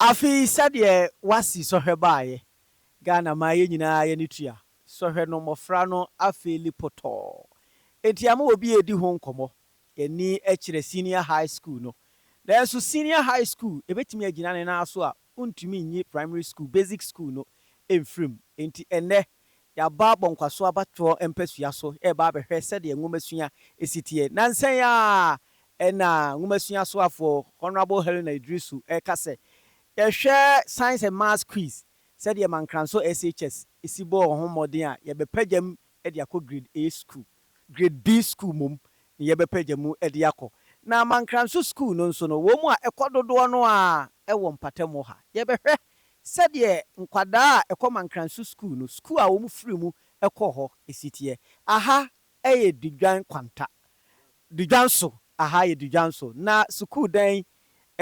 Afei sɛdeɛ WASSCE sɔhwɛ baeɛ, Ghana man yɛn nyinaa yɛn ani tua sɔhwɛ no, mmɔfra no afeeli pɔtɔɔ. Enti ama obi redi ho nkɔmmɔ. Yɛn ani kyerɛ senior high school no. Nanso senior high school ɛbɛtumi agyina ne nan so a, wontumi nyi primary school, basic school no mfiri mu. Enti ɛnnɛ yɛaba Bɔnkwaso abatoɔ mpasua so reba abɛhwɛ sɛdeɛ nwomasua si teɛ. Nansa yi ara na nwomasua soafoɔ Honourable Helena Iddrisu reka sɛ yɛhwɛ Science and Maths Quiz sɛdeɛ Mankranso SHS si bɔɔ wɔn ho mmɔden a yɛbɛpagya mu de akɔ Grade A school, Grade B school mmom na yɛbɛpagya mu de akɔ. Na Mankranso school no nso no, wɔn mu a ɛkɔ dodoɔ no ara wɔ mpatamu ha. Yɛbɛhwɛ sɛdeɛ nkwadaa a ɛkɔ Mankranso school no, school a wɔn firi mu kɔ hɔ si teɛ. Aha yɛ Dudwan Kwanta, Dudwanso, aha yɛ Dudwanso. Na sukuu dan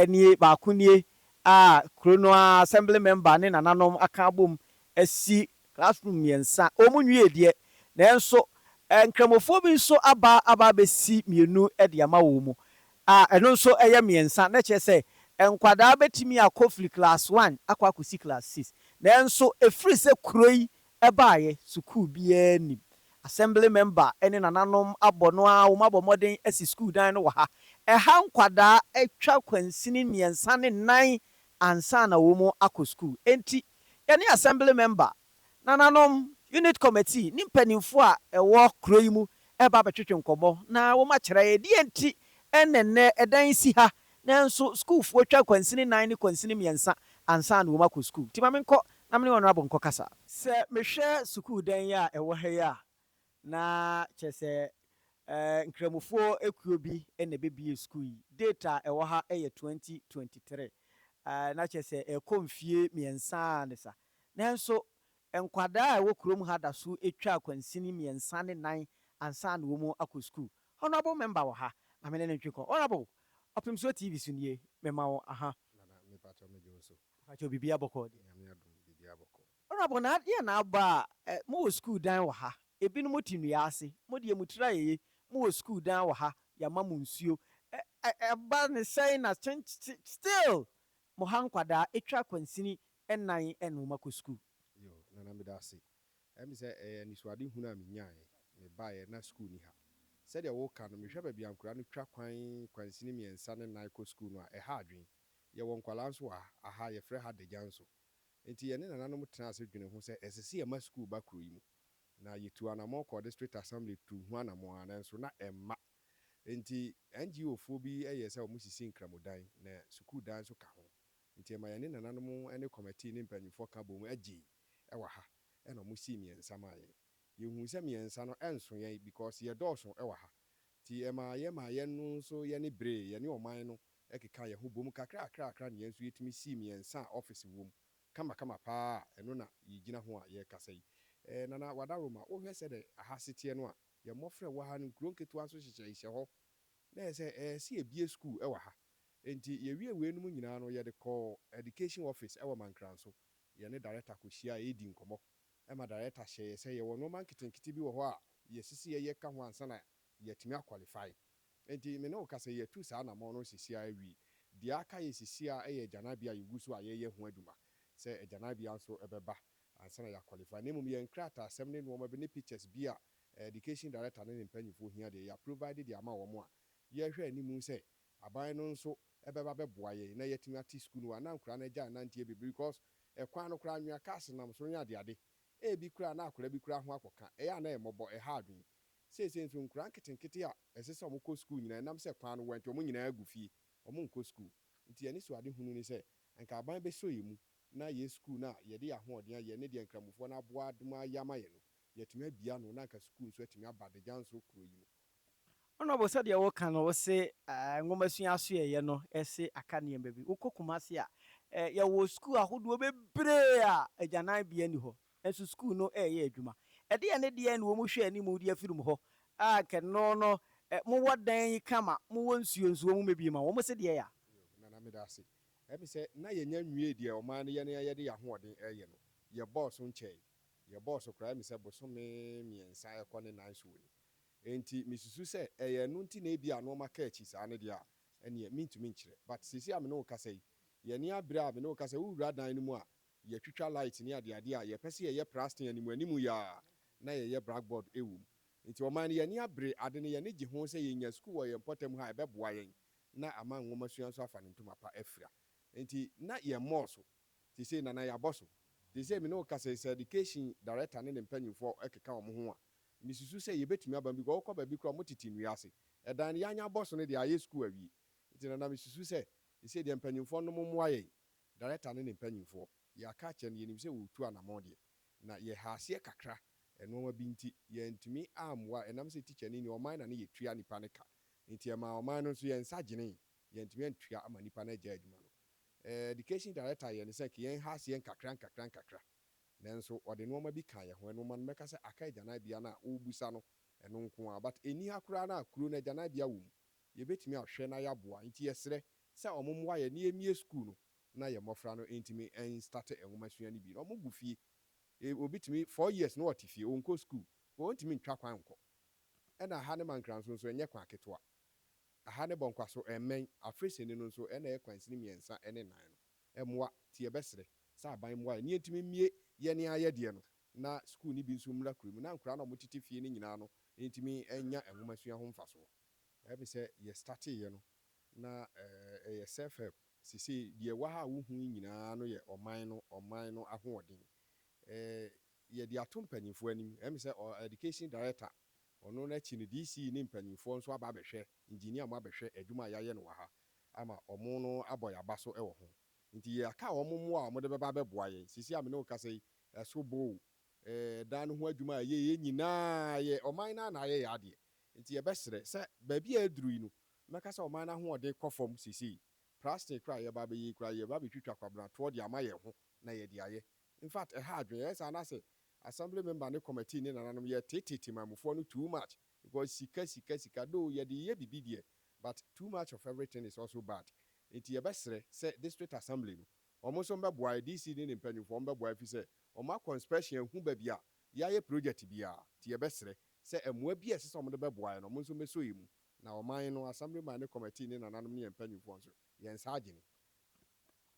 nie, baako nie a kuro no ara assembly member ne nananom aka abom asi classroom mmiɛnsa. Wɔn nwie deɛ, nanso Nkramofoɔ bi nso aba aba abɛsi mmienu de ama wɔn mu a ɛno nso yɛ mmiɛnsa. Na kyerɛ sɛ nkwadaa bɛtumi akɔ firi class one akɔ akɔsi class six. Nanso ɛfiri sɛ kuro yi baeɛ, sukuu biara nnim. Assembly member ne nananom abɔ no ara, wɔabɔ mmɔden asi sukuu dan no wɔ ha. Ɛha nkwadaa atwa kwansini mmiɛnsa ne nnan ansa na wɔn akɔ sukuu. Enti yɛne assembly member, nananom, unit committee ne mpanimfoɔ a ɛwɔ kuro yi mu reba abɛtwetwe nkɔmmɔ na wɔakyerɛ yɛn deɛ nti na nnɛ ɛdan si ha nanso sukuufoɔ twa kwansini nnan ne kwansini mmiɛnsa ansa na wɔn akɔ sukuu. Nti ma menkɔ na me ne Honourable nkɔkasa. Sɛ mehwɛ sukuu dan yi a ɛwɔ ha yi a, na kyerɛ sɛ Nkramofoɔ ekuo bi na ɛbɛbue sukuu yi. Date a ɛwɔ ha yɛ 2023. Na kyerɛ sɛ ɛrekɔ mfie mmiɛnsa ne sa. Nanso nkwadaa a ɛwɔ kurom ha da so twa kwansini mmiɛnsa ne nan ansa na wɔn akɔ sukuu. Honourable member wɔ ha, ma me ne no ntwe nkɔ. Honourable, Ɔpemsoɔ TV so nie, mema wo aha. Nana, mepakyɛw megye wo so. Mepakyɛw biribiara bɔkɔɔ deɛ? Nyame adom, biribiara bɔkɔɔ. Honourable, na adeɛ na aba a, mowɔ sukuu dan wɔ ha, ebinom te nnua ase, mo deɛ mo tiri ayɛ yie, mowɔ sukuu dan wɔ ha, yɛama mo nsuo, ɛba ne sɛn na still mo ha nkwadaa twa kwansini nnan na wɔn akɔ sukuu? Yo, Nana meda ase. Ɛyɛ me sɛ ɛyɛ anisoadehunu a menyaeɛ. Mebaeɛ na sukuu nni ha. Sɛdeɛ woka no, mehwɛ baabi a nkwadaa no twa kwan kwansini mmiɛnsa ne nan kɔ sukuu no a, ɛha adwene. Yɛwɔ nkwadaa nso wɔ ha. Aha, yɛfrɛ ha Dagyanso. Enti yɛne nananom tenaa ase dwenee ho sɛ ɛsɛ sɛ yɛma sukuu ba kuro yi mu. Na yɛtuu anammɔn kɔɔ District Assembly tuu ho anammɔn ara nanso na ɛmma. Enti NGO foɔ bi yɛɛ sɛ wɔsisi nkramodan, na sukuu dan nso ka ho. Nti ɛma yɛne nananom ne kɔmɛtee ne mpanyimfoɔ ka boom gyee wɔ ha ɛna wɔsii mmiɛnsa maa yɛn. Yɛhuu sɛ mmiɛnsa no ɛnso yɛn because yɛdɔɔso wɔ ha. Nti ɛmaa yɛmaa yɛn no nso yɛne beree, yɛne ɔman no keka yɛn ho boom kakrakrakra na yɛn nso yɛtumi sii mmiɛnsa a office wom kamakama paa a ɛno na yɛgyina ho a yɛrekasa yi. Eh, Nana Wadaroma, wohwɛ sɛdeɛ aha se teɛ no a, yɛn mmɔfra a ɛwɔ ha no nkuro nketewa nso hyehyɛhyehyɛ hɔ na ɛyɛ sɛ ɛyɛ sɛ yɛbue sukuu wɔ ha. Enti yɛwiee weinom nyinaa no, yɛde kɔɔ Education Office wɔ Mankranso. Yɛne Director kɔhyiaeɛ yɛdii nkɔmmɔ ma Director hyɛɛ yɛ sɛ yɛwɔ nnoɔma nketenkete bi wɔ hɔ a yɛsɛ sɛ yɛyɛ ka ho ansa na yɛatumi aqualify. Enti me ne wo kasa yi, yɛatu saa anammɔn no seesei ara awie. Deɛ aka yɛ seesei ara yɛ agyananbea a yɛgu so a yɛreyɛ ho adwuma sɛ agyananbea nso bɛba ansa na yɛaqualify. Na mmom yɛn nkrataasɛm ne nnoɔma bi ne pictures bi a Education Director ne ne mpanyimfoɔ hia deɛ, yɛaprovide de ama wɔn a yɛrehwɛ anim sɛ aban no nso bɛba bɛboa yɛn na yɛatumi ate sukuu no hɔ a na nkwadaa no agyae nanteɛ bebree because ɛkwan no koraa anwea cars nam so ne adeade ebi koraa na akwadaa bi koraa ho akɔka ɛyɛ a na ɛyɛ mmɔbɔ ɛha adwene. Seesei nso nkwadaa nketenkete a ɛsɛ sɛ wɔkɔ sukuu nyinaa ɛnam sɛ kwan no wɔ nti wɔn nyinaa gu fie wɔn nkɔ sukuu nti yɛn anisoadehunu ne sɛ anka aban bɛsɔ yɛn mu na yɛn sukuu no a yɛde yɛn ahoɔden ayɛ ne deɛ nkramofoɔ no aboa adom ayɛ ama yɛn no yɛatumi abue ano na anka sukuu nso atumi aba Adagyanso kuro yi mu. Honourable, sɛdeɛ woka no, wose nwomasua asoɛeɛ no se aka nneɛma bi. Wokɔ Kumasi a, yɛwɔ sukuu ahodoɔ bebree a agyananbea nni hɔ, nanso sukuu no reyɛ adwuma. Ɛdeɛn ne deɛn na wɔhwɛ anim de afiri mo hɔ a anka ɛno no mowɔ dan yi kama, mowɔ nsuo nso wɔn mmɛbie ma wɔn se deɛ a? Yo, Nana meda ase. Ɛyɛ me sɛ na yɛnnya nwiee deɛ ɔman no yɛ na yɛde yɛn ahoɔden reyɛ no. Yɛbɔɔ so nkyɛe. Yɛbɔɔ so koraa ɛyɛ me sɛ bosome mmiɛnsa rekɔ ne nan so ni. Enti mesusu sɛ ɛyɛ ɛno nti na ebia nnoɔma ka akyi saa no deɛ a, ɛnneɛ mentumi nkyerɛ. But seesei a me ne wo kasa yi, Yɛn ani abere a me ne wo kasa, wowura dan no mu a, yɛatwitwa light ne adeade a yɛpɛ sɛ yɛyɛ plastering anim anim yi ara na yɛyɛ blackboard wɔ mu. Nti ɔman no yɛn ani abere, ade no yɛn ani gye ho sɛ yɛnya sukuu wɔ yɛn mpɔtam ha a ɛbɛboa yɛn na ama nwomasua nso afa ne ntoma pa afira. Nti na yɛmmɔɔ so. Seesei Nana yɛabɔ so. Seesei me ne wo kasa yi sɛ education director ne ne mpanyinfoɔ keka wɔn ho a, mesusu sɛ yɛbɛtumi aba mu because wokɔ baabi koraa a wɔtete nnua ase. Ɛdan no yɛanya abɔ so no deɛ ayɛ sukuu awie. Nti Nana mesusu sɛ seesei deɛ mpanyinfoɔ nom mmoa yɛn, director ne ne mpanyinfoɔ. Yɛaka akyerɛ no, yɛnim sɛ wɔretu anamɔn deɛ. Na yɛha aseɛ kakra, nnoɔma bi nti yɛantumi ammoa ɛnam sɛ tikyani ni, ɔman na ne yɛtua nipa no ka. Nti ɛmaa ɔman no nso yɛn nsa gyenee, yɛantumi antua ama nipa no agyae adwuma no. Education director yɛ no sɛ nka yɛn ha aseɛ nkakra nkakra nkakra. Nanso ɔde nnoɔma bi kaa yɛn ho. Nnoɔma no mɛka sɛ aka agyananbea no a worebisa no ɛno nko ara. But ɛnni ha koraa no a kuro no agyananbea wɔ mu. Yɛbɛtumi ahwɛ na yɛaboa. Nti yɛsrɛ sɛ wɔn mmoa yɛn na yɛmmue sukuu no na yɛn mmɔfra no ntumi nstarte nwomasua no bi. Na wɔn gu fie. Obi tumi 4 years na ɔte fie, ɔnkɔ sukuu. Ɔntumi ntwa kwan nkɔ. Ɛna ha ne Mankranso nso ɛnyɛ kwan ketewa. Aha ne Bɔnkwaso ɛmmɛn. Afreseni no nso ɛna ɛyɛ kwansini mmiɛnsa ne nan no. Ɛmmoa. Nti yɛbɛsrɛ sɛ aban mmoa yɛn na yɛntumi mmue yɛn ara yɛdeɛ no na sukuu no bi nso mmra kuro mu na nkwadaa no a wɔtete fie no nyinaa no ntumi nya nwomasua ho mfasoɔ. Ɛyɛ me sɛ yɛ starteeɛ no na ɛyɛ self help. Seesei deɛ ɛwɔ ha a wohu yi nyinaa no yɛ ɔman no ahoɔden. Yɛde ato mpanyinfoɔ anim. Ɛyɛ me sɛ education director, ɔno n'akyi no DC ne mpanyinfoɔ nso aba abɛhwɛ, engineer mo abɛhwɛ adwuma a yɛayɛ no wɔ ha ama ɔmo no abɔ yɛn aba so wɔ ho. Nti yɛaka wɔn mmoa a wɔde bɛba abɛboa yɛn. Seesei a me ne wo kasa yi, ɛso bo dan no ho adwuma a ɛyɛ yɛn nyinaa yɛ ɔman no ara na ayɛ yɛ adeɛ. Nti yɛbɛsrɛ sɛ baabi a aduru yi no, mɛka sɛ ɔman no ahoɔden kɔ fam seesei. Plastering koraa a yɛba abɛyɛ yi koraa, yɛba abɛtwitwa kwabenatoɔ de ama yɛn ho na yɛde ayɛ. In fact, ɛha adwene. Ɛyɛ saa na sɛ assembly member ne committee ne nananom yɛtetete maamufoɔ no too much because sika, sika, sika, though yɛde yɛ bibi deɛ, but too much of everything is also bad. Nti yɛbɛsrɛ sɛ district assembly no, wɔn nso mbɛboa yɛ, DC ne ne mpanyinfoɔ mbɛboa yɛ fi sɛ wɔn akɔ inspection ahu baabi a yɛayɛ project biara. Nti yɛbɛsrɛ sɛ mmoa bi a ɛsɛ sɛ wɔde bɛboa yɛ no, wɔn nso mbɛsɔ yɛ mu na ɔman no assembly man ne committee ne nananom ne yɛn mpanyinfoɔ nso yɛn nsa agye ne.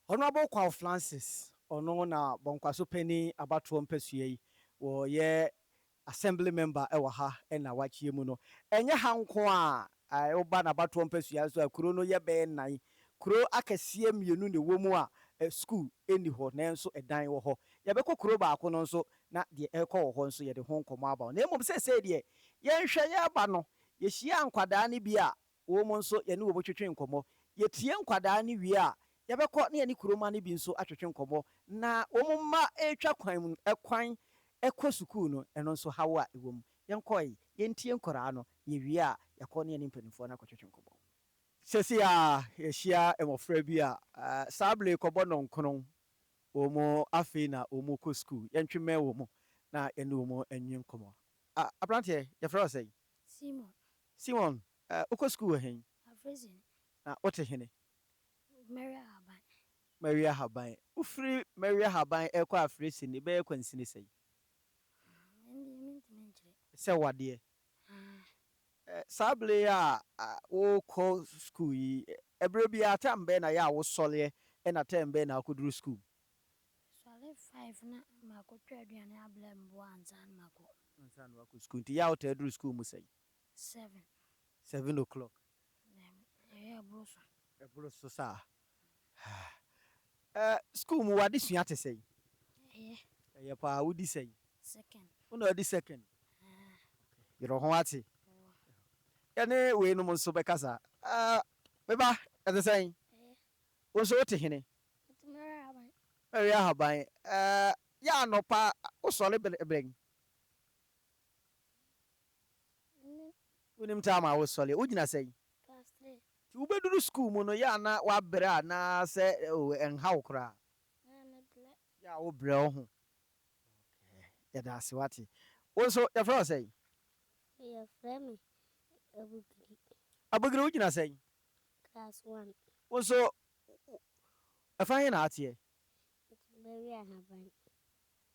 Honourable Kwaw Francis, ɔno na Bɔnkwaso panin abatoɔ mpasua yi wɔyɛ assembly member ɛwɔ ha ɛna wakyie mu no. Ɛnyɛ ha nko a woba n'abatoɔ mpasua nso a, kuro no yɛ bɛyɛ nnan. Kuro akɛseɛ mmienu na ɛwɔ mu a school ɛnni hɔ nanso ɛdan wɔ hɔ. Yɛbɛkɔ kuro baako no nso na deɛ ɛrekɔ wɔ hɔ nso yɛde ho nkɔmmɔ aba hɔ. Na mmom seesei deɛ yɛnhwɛ yɛreba no, yɛhyia nkwadaa no bi a wɔn mu nso yɛne wɔn twetwe nkɔmmɔ. Yɛtie nkwadaa no wie a, yɛbɛkɔ ne yɛne kuroma no bi nso atwetwe nkɔmmɔ na wɔn mma retwa kwan mu ɛkwan ɛkɔ sukuu no, ɛno nso haw a ɛwɔ mu. Yɛnkɔe, yɛntie nkwadaa no. Yɛwie a, yɛkɔ ne yɛne mpanimfoɔ no akɔtwetwe nkɔmmɔ. Sɛsi a yɛhyia mmɔfra bi a saa bere kɔbɔ 9 wɔn mu afei na wɔn kɔ sukuu. Yɛntwe mmɛn wɔn mu na yɛne wɔn anwi nkɔmmɔ. Aberanteɛ, yɛfrɛ wo sɛn? Simon. Simon, wokɔ sukuu wɔ hen? Afrɛsini. Na wote hene? Mary Ahaban. Mary Ahaban. Wofiri Mary Ahaban ɛkɔ Afrɛsini, bɛyɛ kwansini sɛn? Ɛndeɛ mentumi nkyerɛ. Sɛ wadeɛ Ah. Saa bere yi a wokɔ sukuu yi, ɛberɛ biara time bɛn na yɛ a wosɔreɛ ɛna time bɛn na akɔduru sukuu? Sɔre 5 na makɔtwa aduane abrɛ mboa ansa na makɔ. Ansa na wakɔ sukuu. Nti yɛ a wotaa duru sukuu mu sɛn? 7. 7 o'clock? Ɛyɛ ɛboro so. Ɛboro so saa. Sukuu mu wade sua te sɛn? Ɛyɛ. Ɛyɛ paa. Wodi sɛn? Second. Wona wadi second? Ah. Yerɛ ho ate. Ɛwɔ. Yɛne weinom nso bɛkasa. Meba, ɛte sɛn? Ɛyɛ. Wo nso wote hene? Mete Mary Ahaban. Mary Ahaban. Yɛ anɔpa wosɔre berɛn? Ne Wonim time a wosɔre? Wogyina sɛn? Class 3. Nti wobɛduru sukuu mu no, yɛ ana woabrɛ anaasɛ ɛnha wo koraa? Na mebrɛ. Yɛ a wobrɛ wo ho. Okay. Yɛda ase wate. Wo nso yɛfrɛ wo sɛn? Yɛfrɛ me Abugiri. Abugiri, wogyina sɛn? Class 1. Wo nso ɛfa he na ateɛ? Mete Mary Ahaban.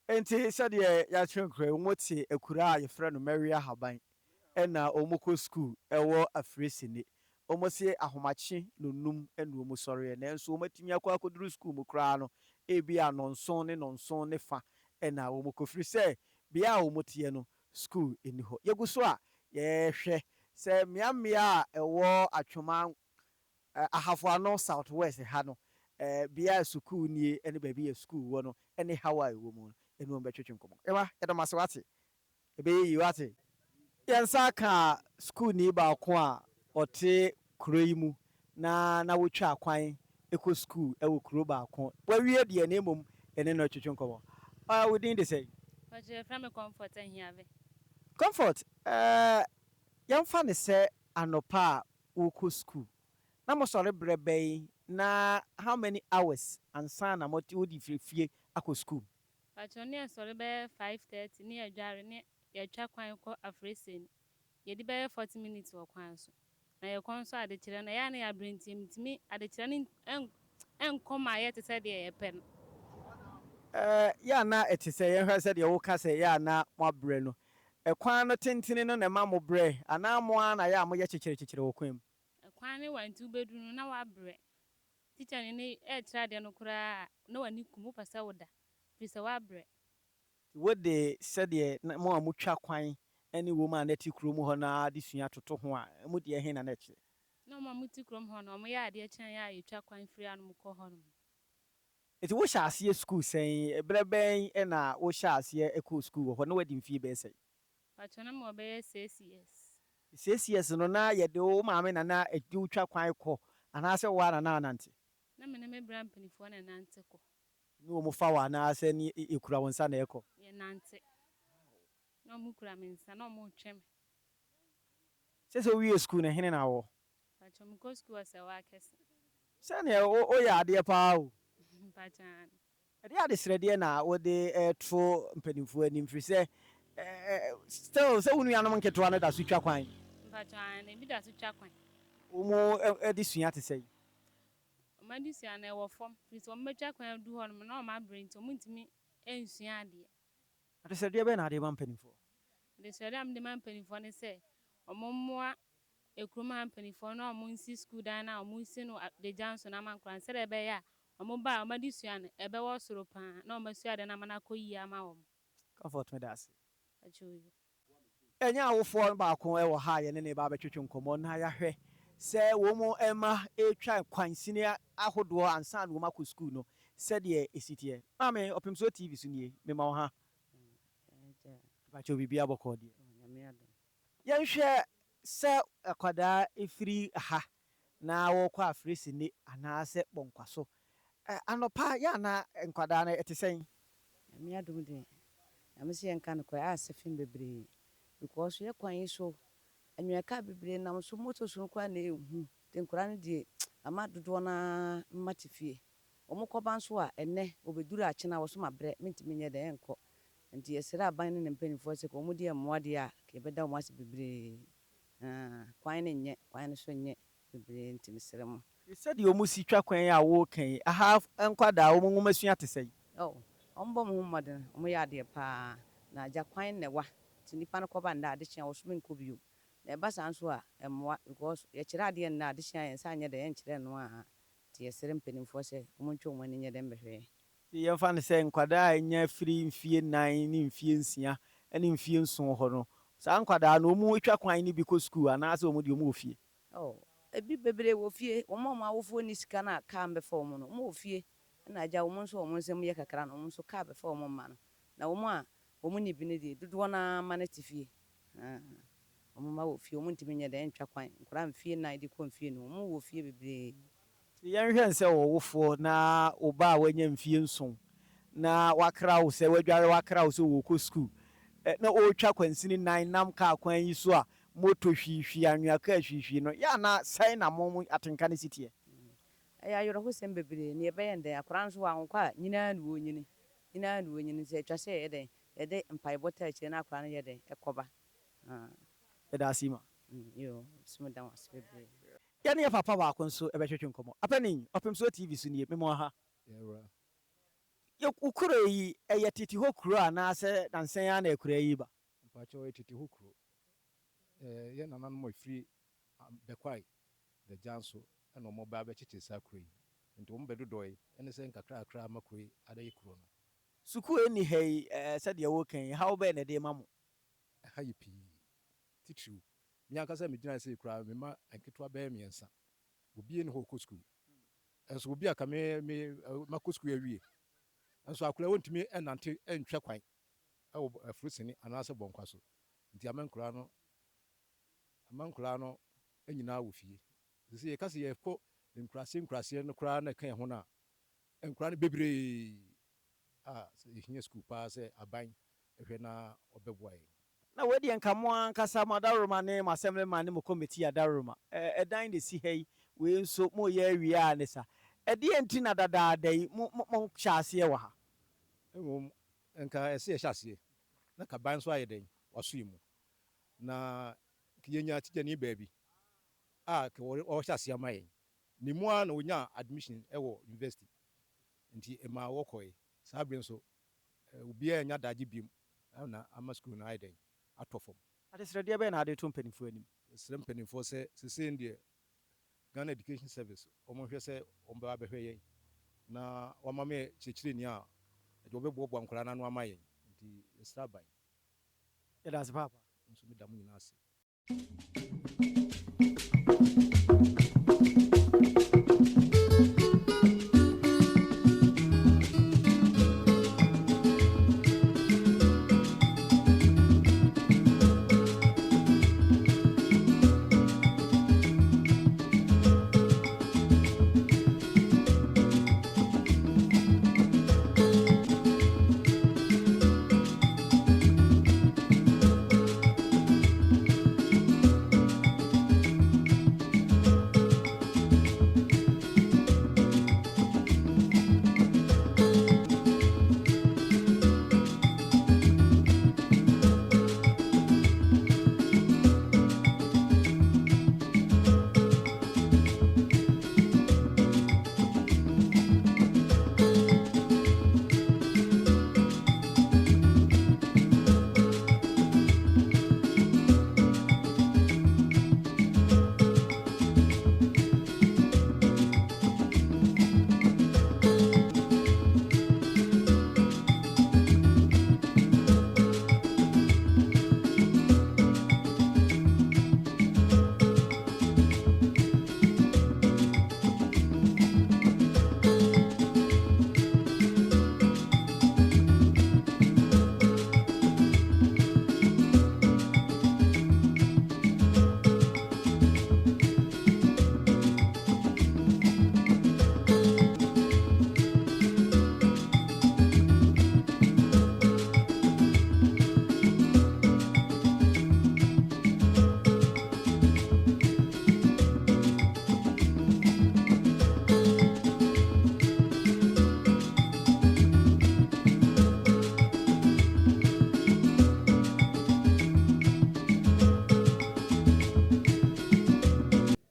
Nti sɛdeɛ yɛatwerɛ nkura yi, wɔte akura a yɛfrɛ no Mary Ahaban ɛna wɔn kɔ sukuu ɛwɔ Afiresini. Wɔse ahomakye nnɔnnum na wɔsɔreɛ, nanso wɔatumi akɔ akɔduru sukuu mu koraa no, ebia nnɔnson ne nnɔnson ne fa na wɔkɔ, firi sɛ bea a wɔteɛ no, sukuu nni hɔ. Yɛgu so a yɛrehwɛ sɛ mmeammea a ɛwɔ Atwoma Ahafo Ano South West ha no, bea a sukuu nie ne baabi a sukuu wɔ no ne haw a ɛwɔ mu no, ɛne wɔn bɛtwetwe nkɔmmɔ. Emma, yɛda mo ase, woate? Ɛbɛyɛ yie, woate? Yɛn nsa kaa sukuuni baako a ɔte kuro yi mu na na wotwa kwan kɔ sukuu wɔ kuro baako. Wawie deɛ na mmom yɛne no retwetwe nkɔmmɔ. Ah, wo din de sɛn? Mpakyɛ yɛfrɛ me Comfort Ahiave. Comfort, eh, yɛmfa no sɛ anɔpa a worekɔ sukuu, na mosɔre berɛ bɛn na how many hours ansa na mode wode firi fie akɔ sukuu? Mpakyɛ ne yɛsɔre bɛyɛ 5:30 ne yɛdware ne yɛtwa kwan kɔ Afreseni. Yɛdi bɛyɛ 40 minutes wɔ kwan so. Na yɛkɔ nso adekyerɛ no, ɛyɛ a na yɛabrɛ nti yɛntumi adekyerɛ no nkɔ ma yɛ te sɛ deɛ yɛpɛ no. Yɛ a na ɛte sɛ, yɛnhwɛ sɛdeɛ woka sɛ yɛ a na moabrɛ no. Ɛkwan no tentene no na ɛma mobrɛ anaa mo ara na yɛ a moyɛ kyekyere kyekyere wɔ kwan mu? Ɛkwan no wa nti wobɛduru no na woabrɛ. Tikyani no rekyerɛ adeɛ no koraa a, na w'ani kum, wopɛ sɛ woda firi sɛ woabrɛ. Wode sɛdeɛ na mo a motwa kwan ne wɔn a na ɛte kurom hɔ no ara de sua toto ho a, mo deɛ he na na ɛkyerɛ? Na wɔn a mote kurom hɔ no, wɔyɛ adeɛ kyɛn yɛn a yɛtwa kwan firi anom kɔ hɔnom no. Enti wohyɛɛ aseɛ sukuu sɛn? Berɛ bɛn na wohyɛɛ aseɛ kɔɔ sukuu wɔ hɔ? Na woadi mfeɛ bɛyɛ sɛn? Mpakyɛ na mewɔ bɛyɛ 6 years. 6 years no na yɛde wo maame na na ɛde wo twa kwan kɔ anaasɛ wo ara na na wonante? Na me ne me bra mpanimfoɔ na ɛnante kɔ. Ne wɔn fa wo anaasɛ ne ɛkura wo nsa na ɛkɔ? Yɛnante. Na wɔn kura me nsa na wɔn retwe me. Sɛ wowie sukuu no, hene na wɔ? Mpakyɛ mekɔ sukuu wɔ Sɛwa Akɛse. Sɛneɛ woyɛ adeɛ paa o. Mpakyɛ aane. Ɛdeɛ adesrɛdeɛ na wode to mpanimfoɔ anim, firi sɛ still sɛ wo nuanom nketewa no da so twa kwan? Mpakyɛ aane, ebi da so twa kwan. Wɔn de sua te sɛ? Wɔn adesua no ɛwɔ fam, firi sɛ wɔn bɛtwa kwan adu hɔ nom na wɔn abrɛ nti wɔn ntumi nsua adeɛ. Adesrɛdeɛ bɛn na ade ma mpanimfoɔ? Adesrɛdeɛ a mede ma mpanimfoɔ ne sɛ wɔn mmoa ekurom ha mpanimfoɔ na wɔn nsi sukuu dan na wɔn nsi no Adagya nso na ama nkwadaa sɛdeɛ ɛbɛyɛ a wɔn ba a wɔn adesua no ɛbɛwɔ soro paa na wɔn asua adeɛ no ama no akɔ yie ama wɔn. Comfort, meda ase. Mpakyɛ oyo. Ɛnyɛ awofoɔ baako wɔ ha a yɛne ne ba bɛtwetwe nkɔmmɔ na yɛahwɛ sɛ wɔn mu mma ɛretwa kwansini ahodoɔ ansa na wɔn akɔ sukuu no sɛdeɛ ɛsi teɛ. Maame, Ɔpemsoɔ TV so nie, mema wo ha. Mpakyɛ, biribi abɔkɔɔ deɛ? Yɛnhwɛ sɛ akwadaa ɛfiri ha na wɔrekɔ Afresini anaasɛ Bɔnkwaso anɔpa, yɛ ana nkwadaa no ɛte sɛn? Nyame adom deɛ, Nyame sɛ yɛnka nokorɛ a, asɛ fem bebree because yɛ kwan yi so, anwea kaa bebree nam so, moto so no koraa na ɛhu nti nkwadaa no deɛ, ama dodoɔ no mma te fie. Wɔn kɔba nso a, ɛnɛ wɔbɛduru akyena wɔ so ma brɛ mentumi nyɛ dɛ ɛnkɔ. Nti yɛsrɛ aban ne ne mpanimfoɔ sɛ wɔn deɛ mmoa deɛ a, yɛbɛda wɔn ase bebree. Kwan no nyɛ kwan no so nyɛ bebree nti mesrɛ mo. Sɛdeɛ ɔmu si twa kwan a wɔreka yi aha, nkwadaa wɔn nwoma sua te sɛ? Oh, wɔn bɔ mo ho mmɔden, wɔn yɛ adeɛ paa na agya kwan na ɛwa nti nipa no kɔba nnɛ, adekyea wɔ so menkɔ bio na ɛba saa nso a ɛmmoa because yɛkyerɛ adeɛ nnɛ, adekyea yɛn nsa nyɛ dɛ yɛnkyerɛ no a. Nti yɛsrɛ mpanimfoɔ sɛ wɔn ntwa wɔn ani nyɛ dɛ mbɛhwɛ yɛn. Nti yɛmfa no sɛ nkwadaa a ɛnya firi mfie 4 ne mfie 6 ne mfie 7 hɔ no, saa nkwadaa no wɔn twa kwan no bi kɔ sukuu anaasɛ wɔn deɛ wɔn wɔ fie? Oh, ebi bebree wɔ fie. Wɔn a wɔn awofoɔ ni sika no a kaa mbɛfa wɔn no, wɔn wɔ fie. Ɛna agya wɔn nso wɔn nsam yɛ kakra no, wɔn nso kaa bɛfa wɔn mma no. Na wɔn a wɔn ni bi no deɛ, dodoɔ no ara ma no te fie. Wɔn mma wɔ fie, wɔn ntumi nyɛ dɛ ntwa kwan. Nkwadaa mfie 4 de kɔ mfie 5, wɔn wɔ fie bebree. Nti yɛnhwɛ sɛ wɔwofoɔ na wo ba a wanya mfie 7 na wakra wo sɛ wadware, wakra wo sɛ wɔkɔ sukuu na ɔretwa kwansini 4 nam kaa kwan yi so a moto hwiihwii, anwea kaa hwiihwii no, yɛ ana sɛn na mo atenka no si teɛ? Ɛyɛ awerɛhosɛm bebree. Ne yɛbɛyɛ ndɛn? Akwadaa nso wɔ ahonkɔ a nyinaa na wɔnyini, nyinaa na wɔnyini, sɛ atwa sɛ yɛyɛ dɛn yɛde mpaebɔ taa akyire na akwadaa no yɛ dɛn ɛkɔba. Yɛda ase ma. Yo, so meda wo ase bebree. Yɛne yɛ papa baako nso ɛbɛtwetwe nkɔmmɔ. Apani, Ɔpemsoɔ TV so nie, mema ha. Yɛwura. Wo kuro yi, ɛyɛ tete hɔ kuro anaasɛ nansɛn ara na akura yi ba? Mpakyɛw, ɛyɛ tete hɔ kuro. Yɛ nananom a ɛfiri Bɛkwae. Dagyanso na wɔba bɛkyekyere saa kuro yi. Nti wɔn bɛdodɔe ne sɛ nkakrakra ama kuro yi adɛyɛ kuro no. Sukuu a ɛnni ha yi, sɛdeɛ woreka yi, haw bɛn na ɛde rema mo? Ɛha yɛ pii. Titiriw, me ankasa a megyina ha sei koraa, me mma nketewa bɛyɛ mmiɛnsa, obiara nni hɔ a ɔkɔ sukuu. Nso obi a ka me me makɔ sukuu awie. Nso akwadaa ɔntumi nnante ntwa kwan wɔ afurusini anaasɛ bɔnkwa so. Nti ama nkwadaa no ama nkwadaa no nyinaa wɔ fie. Sɛ yɛka sɛ yɛkɔ nkuraseɛ nkuraseɛ no koraa na ɛka yɛn ho no a, nkwadaa no bebree a ɛhia sukuu paa sɛ aban hwɛ na ɔbɛboa yɛn. Na wei deɛ nka mo ankasa mo adaworoma ne mo assemblyman ne mo committee adaworoma. Ɛdan na ɛsi ha yi, wei nso moreyɛ awie ara ne sa. Ɛdeɛn nti na dadaada yi mo mo monhyɛ aseɛ wɔ ha? Mmom nka ɛsɛ yɛhyɛ aseɛ na nka ban nso ayɛ dɛn waso yɛn mu na nka yɛnya tikyani baabi a nka ɔhyɛ aseɛ ama yɛn. Ne mu ara na ɔnyaa admission wɔ university nti ɛmaa wɔkɔe. Saa bere nso obiara annya adagye bio na ama sukuu no ayɛ dɛn atɔ fam. Adesrɛdeɛ bɛn na wode reto mpanimfoɔ anim? Yɛsrɛ mpanimfoɔ sɛ seesei no deɛ Ghana Education Service wɔnhwɛ sɛ wɔbɛba abɛhwɛ yɛn na wɔama me kyerɛkyerɛni a ɛde wɔbɛboaboa nkwadaa no ano ama yɛn nti yɛsrɛ aban. Yɛda ase paapa. Me nso meda mo nyinaa ase.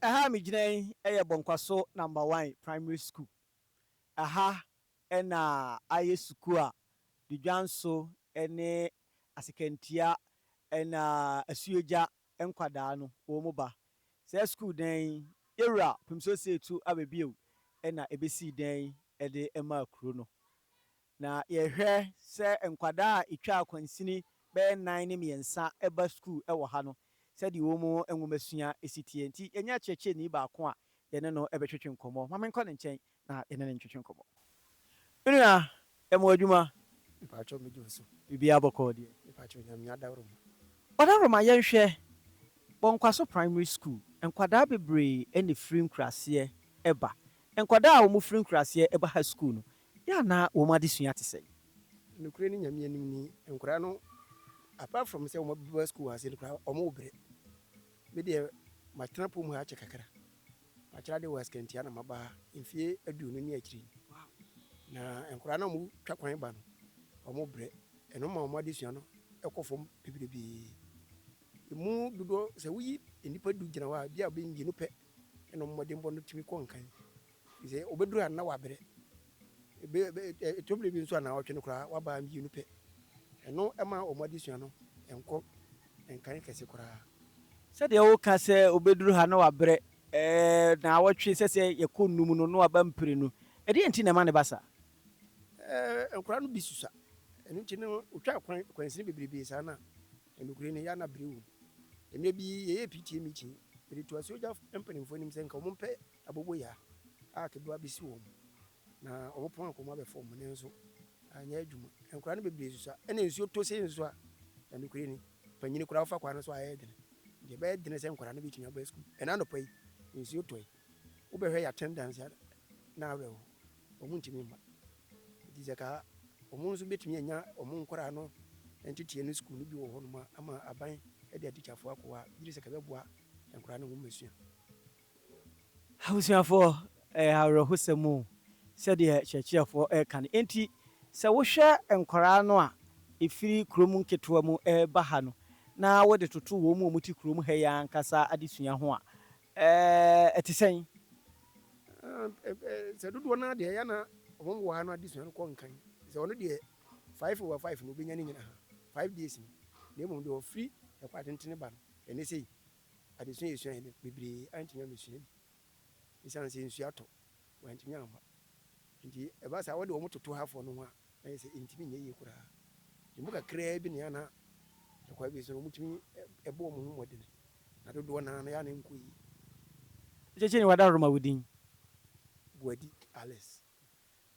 Ɛha a megyina yi yɛ Bɔnkwaso Number One Primary School. Ɛha na ayɛ sukuu a Dudwanso ne Asekantia na Asuogya nkwadaa no wɔn ba. Saa sukuu dan yi, Yɛwura Pemso Seetu Ababio na ɛbɛsii dan yi de maa kuro no. Na yɛhwɛ sɛ nkwadaa a ɛtwa akwansini bɛyɛ nnan ne mmiɛnsa ba sukuu wɔ ha no, sɛdeɛ wɔn nwomasua si teɛ. Nti yɛanya kyerɛkyerɛni baako a yɛne no bɛtwetwe nkɔmmɔ. Ma menkɔ ne nkyɛn na yɛne no ntwetwe nkɔmmɔ. Me nua, yɛ mo adwuma. Mepakyɛw megye wo so. Biribiara bɔkɔɔ deɛ? Mepakyɛw Nyame adaworoma. Ɔdaworoma yɛnhwɛ, Bɔnkwaso Primary School, nkwadaa bebree na ɛfiri nkuraseɛ ba. Nkwadaa a wɔfiri nkuraseɛ ba ha sukuu no, yɛ a na wɔn adesua te sɛn? Nokorɛ ne Nyame anim ni, nkwadaa no apart from sɛ wɔba sukuu ase no koraa wɔbrɛ. Me deɛ matena pɔ mu ha akyɛ kakra. Makyerɛ ade wɔ Askantia na maba ha mfeɛ 20 ne akyiri ni. Na nkwadaa no a wɔtwa kwan ba no, wɔbrɛ. Ɛno ma wɔn adesua no kɔ fam bebrebee. Emu dodoɔ, sɛ woyi nnipa du gyina hɔ a, ebi a bɛyɛ mmienu pɛ na wɔn mmɔdenbɔ no tumi kɔ nkan. Ɛfiri sɛ wɔbɛduru ha no na wɔabrɛ. Ɛtɔ berɛ bi nso a naawɔtwe no koraa wɔaba mmienu pɛ. Ɛno ma wɔn adesua no nkɔ nkan kɛse koraa. Sɛdeɛ woka sɛ ɔbɛduru ha na wabrɛ, Naawɔtwe sɛ sɛ yɛkɔ nnum no na waba mprenu. Ɛdeɛn nti na ɛma no ba saa? Nkwadaa no bi susua. Ɛno nti no, wotwa kwan kwansini bebrebe saa no a, nokorɛ ni, ɛyɛ a na bere wom. Mmerɛ bi yɛyɛɛ PTA meeting, mede too asuogya mpanimfoɔ anim sɛ nka wɔmpɛ aboboyaa a kebewa bɛsi wɔn na wɔpɔn akɔ wɔn abɛfa wɔn, nanso anyɛ adwuma. Nkwadaa no bebree susua. Ɛna nsuo tɔ sei nso a, na nokorɛ ni, Panyini koraa wofa kwan no so a ɛyɛ dene. Nti ɛbɛyɛ dene sɛ nkwadaa no bɛtumi aba sukuu. Ɛna anɔpa yi, nsuo tɔe. Wobɛhwɛ yɛ attendance a na awerɛho. Wɔn ntumi mma. Nti sɛ ka wɔn nso bɛtumi anya wɔn nkwadaa no nteteɛ no sukuu no bi wɔ hɔnom a ama aban de atikyafoɔ akɔ hɔ a, gyedi sɛ ka ɛbɛboa nkwadaa no nwomasua. Abusuafoɔ, ɛyɛ awerɛhosɛm o, sɛdeɛ kyerɛkyerɛfoɔ reka no. Enti sɛ wohwɛ nkwadaa no a ɛfiri kurom nketewa mu reba ha no, na wode toto wɔn a wɔte kurom ha yi ara ankasa adesua ho a, ɛte sɛn? Sɛ dodoɔ no ara deɛ, ɛyɛ a na wɔn wɔ ha no adesua no kɔ nkan. Sɛ ɔno deɛ, 5/5 no, ɔbɛnya ne nyinaa, 5 days no. Na mmom deɛ ɔfiri ɛkwan tentene ba no, ɛnɛ sei, Adesua a yesuae no, bebree antumi ammesua bi. Esiane sɛ nsu atɔ, wɔantumi amma. Enti ɛba saa a, wɔde wɔn toto hafo no ho a, na ayɛ sɛ entumi nyɛ yiye koraa. Emu kakraa bi na ɛyɛ a na ɛkwan bi so no, wɔtumi bɔ wɔn ho mmɔden, na dodoɔ no ara no, ɛyɛ a na ɛnkɔ yiye. Kyekyere w'adaworoma wo din. Boadi Alex.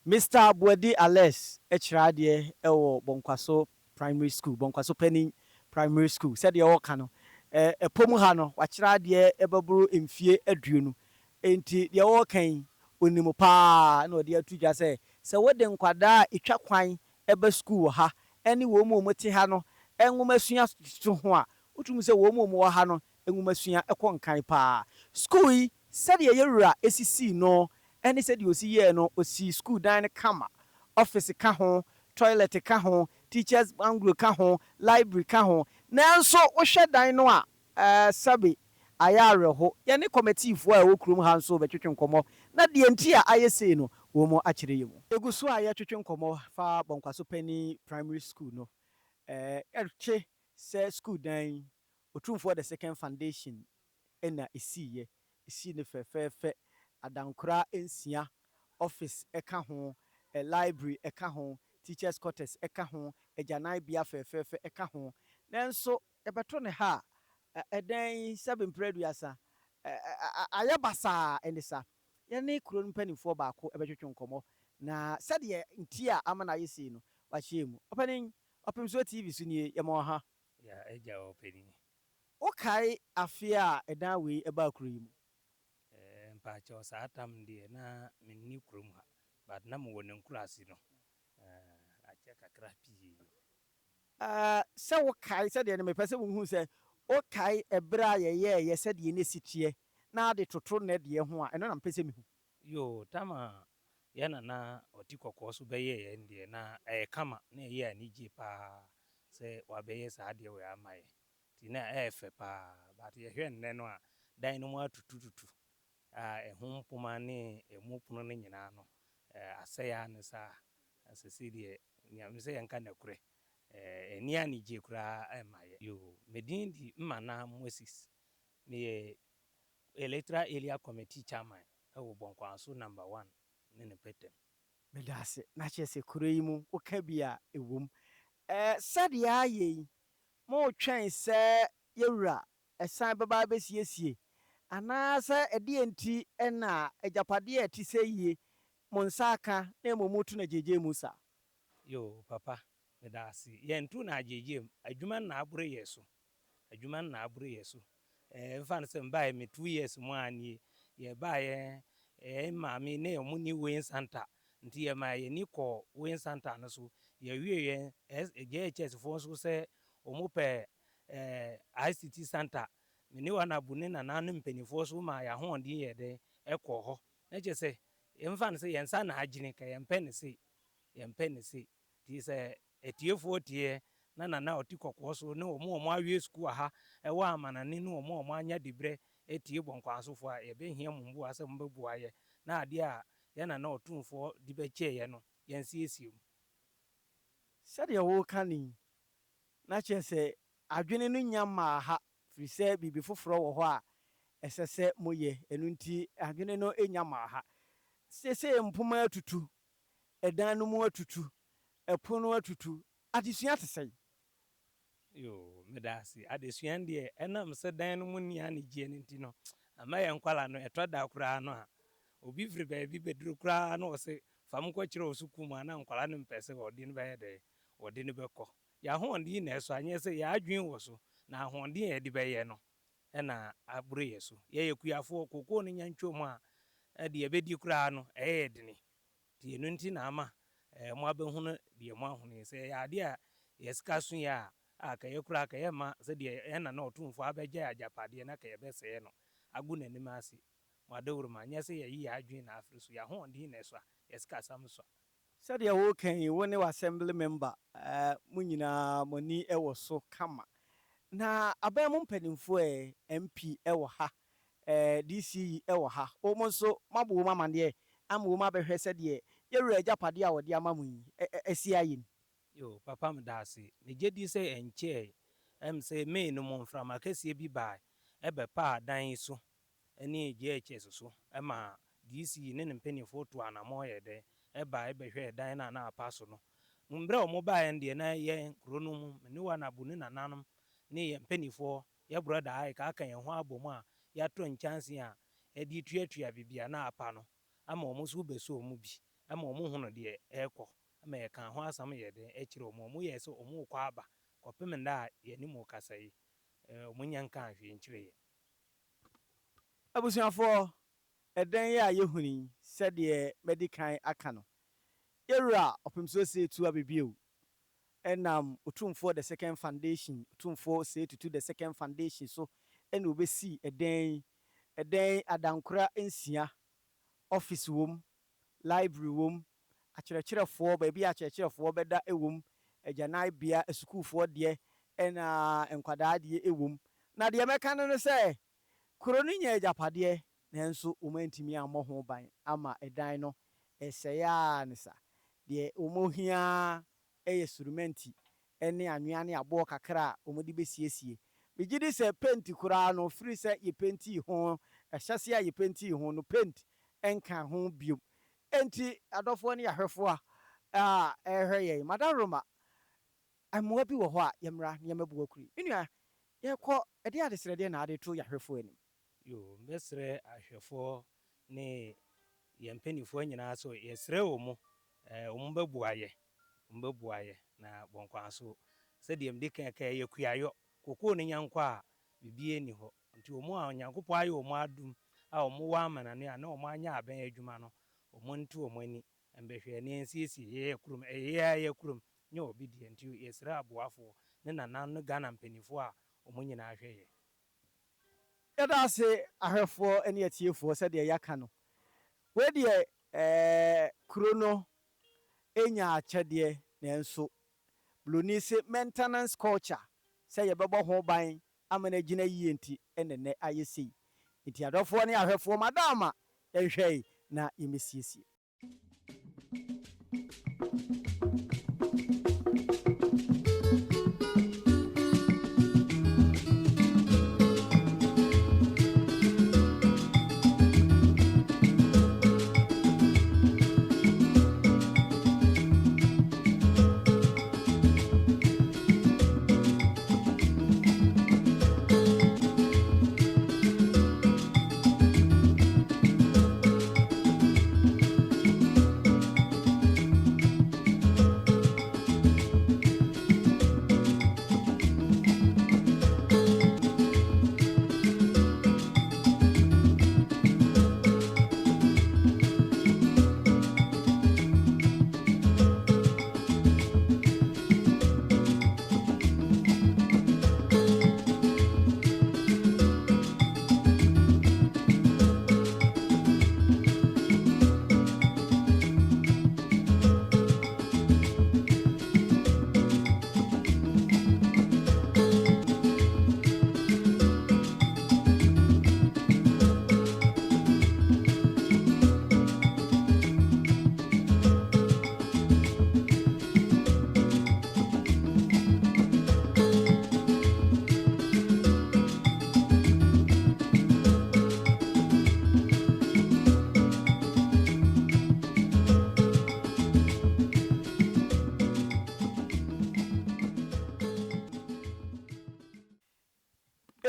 Mister Boadi Alex kyerɛ adeɛ wɔ Bɔnkwaso Primary School, Bɔnkwaso Panin Primary School. Sɛdeɛ ɔreka no, ɛpɔ mu ha no, wakyerɛ adeɛ bɛboro mfie 20. Enti deɛ ɔreka yi, ɔnim pa ara na ɔde ato dwa sɛ, sɛ wode nkwadaa a ɛtwa kwan ba sukuu wɔ ha ne wɔn a wɔte ha no nwomasua to ho a, wotumi hu sɛ wɔn a wɔwɔ ha no nwomasua kɔ nkan pa ara. Sukuu yi, sɛdeɛ yɛn wura sisii no ne sɛdeɛ ɔsi yɛɛ no, ɔsii sukuu dan no kama. Ɔfese ka ho, toilet ka ho, teachers bungalow ka ho, library ka ho. Nanso wohwɛ dan no a, sɛbe ayɛ awerɛho. Yɛne kɔmɛtiifoɔ a ɛwɔ kurom ha nso rebɛtwetwe nkɔmmɔ, na deɛ nti a ayɛ sei no, wɔakyerɛ yɛn mu. Yɛgu so a yɛretwetwe nkɔmmɔ fa Bɔnkwaso Panin Primary School no. Yɛte sɛ sukuu dan yi, Otumfoɔ the Second Foundation na ɛsiiɛ. Ɛsii no fɛfɛɛfɛ. Adankora nsia, office ka ho, library ka ho, teachers quarters ka ho, agyananbea fɛfɛɛfɛ ka ho. Nanso yɛbɛto no ha a, ɛdan yi sɛbe mprɛ 30 ayɛ basaa ne sa. Yɛne kuro no mpanimfoɔ baako bɛtwetwe nkɔmmɔ na sɛdeɛ nti a ama no ayɛ sei no, wakyerɛ mu. Ɔpanin, Ɔpemsoɔ TV so nie, yɛma wo ha. Ya agya ɔpanin. Wokae afe a ɛdan wei baa kuro yi mu? Eh, mpakyɛw saa tam deɛ na menni kurom ha, but na mewɔ ne nkuraase no. Eh, akyɛ kakra pii. Eh, sɛ wokae, sɛdeɛ no mepɛ sɛ wohu sɛ wokae ɛberɛ a yɛyɛɛyɛ sɛdeɛ na ɛsi teɛ na ade toto nnɛ deɛ ho a, ɛno na mepɛ sɛ mehu. Yoo, tam a yɛn nana ɔte kɔkɔɔ so bɛyɛɛ yɛn deɛ na ɛyɛ kama, na ɛyɛ anigye paa sɛ wabɛyɛ saa adeɛ wei ama yɛn. Nti na ɛyɛ fɛ paa, but yɛhwɛ nnɛ no a, dan no mu atutututu a ɛho mpoma ne ɛmu pono no nyinaa no asɛe ara ne saa. Na seesei deɛ, nea mesɛ yɛnka nokorɛ, ɛnni anigye koraa mma yɛn. Yoo, me din de Mmana Moses, meyɛ Electoral Area Committee Chairman wɔ Bɔnkwaso Number One ne ne mpɛtam. Meda ase. Na kyerɛ sɛ kuro yi mu woka bi a ɛwom. Sɛdeɛ ayɛ yi, moretwɛn sɛ yɛwura san bɛba abɛsiesie? Anaasɛ ɛdeɛn nti na agyapadeɛ a ɛte sɛ yie mo nsa aka na mmom moreto no agyeegyee mu saa? Yoo papa meda ase. Yɛnto no agyeegyee mu. Adwuma no na aboro yɛ so. Adwuma no na aboro yɛ so. Ɛɛ mfa no sɛ mebaeɛ me 2 years mu ara nie. Yɛbaeɛ yɛn maame ne wɔn nni weighing center nti yɛmaa yɛn ani kɔɔ weighing center no so. Yɛwie yɛn JHS foɔ nso sɛ wɔn pɛ ɛɛ ICT center. Me ne wɔn abu ne nananom mpanimfoɔ nso maa yɛn ahoɔden yɛ dɛn ɛkɔɔ hɔ. Na kyerɛ sɛ yɛmfa no sɛ yɛn nsa na agyene ka yɛmpɛ ne sei yɛmpɛ ne sei. Nti sɛ atiefoɔ tie na nana ɔte kɔkɔɔ so ne wɔn a wɔn awie sukuu wɔ ha ɛwɔ amanane ne wɔn a wɔn anya dibrɛ etie Bɔnkwansofoɔ a yɛbɛhia mo mboa sɛ mobɛboa yɛ na adeɛ a yɛn nana ɔtumfoɔ de bɛkyɛɛ yɛ no yɛnsiesie mu. Sɛdeɛ woreka no yi, na kyerɛ sɛ adwene no nya mmaa ha firi sɛ biribi foforɔ wɔ hɔ a ɛsɛ sɛ moyɛ, ɛno nti adwene no nnya mmaa ha. Seesei mpoma atutu, ɛdan no mu atutu, ɛpono atutu, adesua te sɛn? Yoo, meda ase. Adesua no deɛ, ɛnam sɛ dan no mu nni anigyeɛ no nti no, ama yɛn nkwadaa no, ɛtɔ da koraa no a, obi firi baabi bɛduru koraa na ɔse, fa me kɔkyerɛ wo sukuu mu a, na nkwadaa no mpɛ sɛ wɔde no bɛyɛ dɛn? Wɔde no bɛkɔ. Yɛn ahoɔden na ɛsɔ, anyɛ sɛ yɛn adwene wɔ so, na ahoɔden a yɛde bɛyɛ no na aboro yɛn so. Yɛyɛ kuafoɔ, kokoo no nya ntwam a, deɛ yɛbɛdi koraa no, ɛyɛ yɛn dene. Nti ɛno nti na ama moabɛhunu deɛ moahunu yi. Sɛ ɛyɛ adeɛ a yɛ sika so yɛ a, a ka yɛ koraa ka yɛmma sɛdeɛ yɛn nana Ɔtumfoɔ abɛgyae agyapadeɛ na ka yɛbɛsɛe no agu n'anim ase. Mo adaworoma, nyɛ sɛ yɛyi yɛn adwene na afiri so, yɛn ahoɔden na ɛsua, yɛn sikasɛm sua. Sɛdeɛ woreka yi, wo ne w'assembly member, mo nyinaa mo ani wɔ so kama. Na aban mu mpanimfoɔ ɛ, MP wɔ ha, DC wɔ ha, wɔn nso moabɔ wɔn amaneɛ ama wɔn abɛhwɛ sɛdeɛ yɛn wura agyapadeɛ a ɔde ama mo yi asi ayɛ ni? Yoo papa medase. Megye di sɛ ɛnkyɛɛe, ɛm sɛ May no mu mframa kɛseɛ bi bae ɛbɛpaa dan yi so ne JHS so ma DC ne ne mpaninfoɔ tuu anamɔn yɛɛ dɛn bae bɛhwɛɛ dan no a na apa so no. Mberɛ a wɔn baeɛ no deɛ na yɛn kuro no mu, me ne Wanabu ne nananom ne yɛn mpaninfoɔ, yɛ brɔda Ike aka yɛn ho abɔ mu a yɛatɔ nkyɛnsee a yɛde retuatua biribi a na apa no ama wɔn nso bɛsɔɔ mu bi ma wɔn hunu deɛ ɛrekɔ ma yɛkaa ho asɛm yɛɛ dɛn kyerɛɛ wɔn. Wɔn yɛɛ sɛ wɔn rekɔ aba kɔpem nnɛ a yɛne mo rekasa yi wɔn nnya nkaa hwee nkyerɛɛ yɛn. Abusuafoɔ, ɛdɛn yi a yɛhunu yi, sɛdeɛ madi kan aka no, Yɛwura Ɔpemsoɔ Osei Tuah Bebiew nam Otumfoɔ The Second Foundation, Otumfoɔ Osei Tutu The Second Foundation so na wɔbɛsii ɛdɛn yi, ɛdɛn adankora nsia, office wɔ mu, library wɔ mu, akyerɛkyerɛfoɔ, baabi a akyerɛkyerɛfoɔ bɛda wɔ mu, agyananbea, asukuufoɔ deɛ ɛna nkwadaa deɛ wɔ mu. Na deɛ mɛka no ne sɛ, kuro no nyaa agyapadeɛ nanso wɔantumi ammɔ ho ban ama ɛdan no ɛsɛe ara ne sa. Deɛ wɔhia ara yɛ surumɛnti ne anwea ne aboɔ kakra a wɔde bɛsiesie. Megye di sɛ penti koraa no, firi sɛ yɛpentii ho, ahyɛaseɛ a yɛpentii ho no, penti nka ho bio. Enti adɔfoɔ ne ahwɛfoɔ a ɛrehwɛ yɛn, Madam Roma, mmoa bi wɔ hɔ a yɛmmra na yɛmmɛboa kuro yi. Me nua, yɛrekɔ, ɛdeɛn adesrɛdeɛ na wode reto yɛn ahwɛfoɔ anim? Yoo, mɛsrɛ ahwɛfoɔ ne yɛn mpaninfoɔ nyinaa sɛ yɛsrɛ wɔn, wɔn bɛboa yɛ, wɔn bɛboa yɛ na bɔ nkwa so. Sɛdeɛ mede kan kaeɛ, ɛyɛ kuayɔ. Kokoo no nya nkɔ a, biribiara nni hɔ. Nti wɔn a Onyankopɔn ayɛ wɔn adom a wɔwɔ amanane a na wɔn anyɛ abɛn adwuma no, wɔn nte wɔn ani mbɛhwɛ na yɛnsiesie yɛn kurom. Ɛyɛ yɛn ara yɛn kurom, nyɛ obi deɛ. Nti yɛsrɛ aboafoɔ ne nananom ne Ghana mpaninfoɔ a wɔn nyinaa hwɛ yɛn. Yɛda ase ahwɛfoɔ ne atiefoɔ sɛdeɛ yɛaka no wei deɛ ɛɛ kuro no nyaa akyɛdeɛ nanso Broni se maintenance culture sɛ yɛbɛbɔ ho ban ama no agyina yie nti na nnɛ ayɛ sei. Nti adɔfoɔ ne ahwɛfoɔ madaama yɛnhwɛ na yɛmmɛsiesie.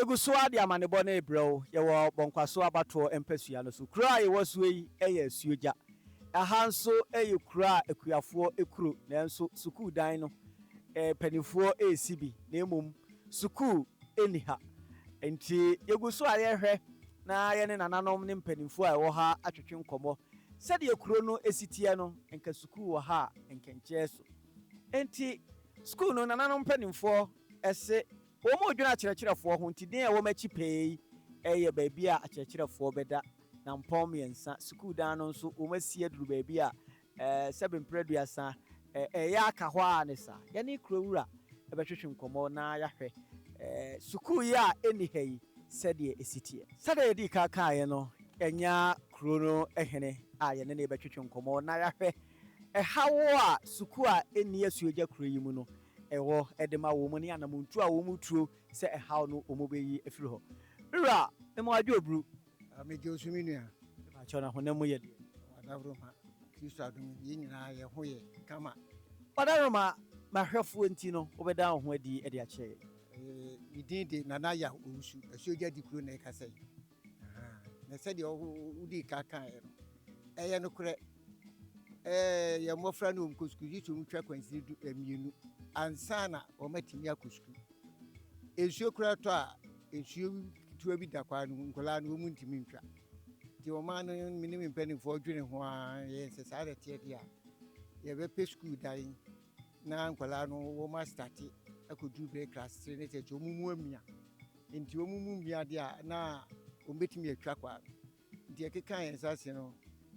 Yɛgu so ara de amanebɔ no rebrɛ wo. Yɛwɔ Bɔnkwaso abatoɔ mpasua no so. Kuro a yɛwɔ soɔ yi yɛ Asuogya. Ɛha nso yɛ kuro a akuafoɔ kuro nanso sukuu dan no mpanimfoɔ resi bi na mmom sukuu nni ha. Nti yɛgu so a yɛrehwɛ na yɛne nananom ne mpanimfoɔ a ɛwɔ ha atwetwe nkɔmmɔ. Sɛdeɛ kuro no si teɛ no, nka sukuu wɔ ha a, nkɛnkyɛɛ so. Enti sukuu no nananom mpanimfoɔ se Wɔredwene akyerɛkyerɛfoɔ ho nti din a ɛwɔ m'akyi pɛɛ yi yɛ baabi a akyerɛkyerɛfoɔ bɛda nampɔn mmiɛnsa. Sukuu dan no nso wɔasi aduru baabi a sɛbe mprɛ aduasa ɛreyɛ aka hɔ ara ne saa. Yɛne kuro wura bɛtwetwe nkɔmmɔ na yɛahwɛ sukuu yi a ɛnni ha yi sɛdeɛ ɛsi teɛ. Sɛdeɛ yɛdii kan kaeɛ no, yɛanya kuro no hene a yɛne no rebɛtwetwe nkɔmmɔ na yɛahwɛ ɛhaw a sukuu a ɛnni Asuogya kuro yi mu no ɛwɔ de ma wɔn ne anamontuo a wɔretuo sɛ ɛhaw no wɔbɛyi afiri hɔ. Me wura, mema wo adwo oburu. Megye wo so me nua. Mepakyɛw na honam mu yɛ deɛ? Wadaworoma, Kristo adom nti yɛn nyinaa yɛn ho yɛ kama. Wadaworoma, m'ahwɛfoɔ nti no wobɛda wo ho adi de akyerɛ yɛn. Me din de Nana Yaw Owusu, Asuogya Dikuro na ɛkasa yi. Na sɛdeɛ wodii ka kaeɛ no, ɛyɛ nokorɛ. Yɛn mmɔfra no wɔkɔ sukuu, gye sɛ wɔtwa kwansini du mmienu ansa na wɔatumi akɔ sukuu. Nsuo koraa tɔ a, nsuo ketewa bi da kwan no mu, nkwadaa no wɔn ntumi ntwa. Nti ɔman no me ne me mpanimfoɔ dwene ho ara yɛn sɛ saa na ɛteɛ deɛ a, yɛbɛpɛ sukuu dan na nkwadaa no wɔn astate akɔduru bɛyɛ class three ne kyerɛ sɛ wɔn mu amia. Nti wɔn mu mmia deɛ a na wɔbɛtumi atwa kwa no. Nti yɛkeka yɛn nsa ase no,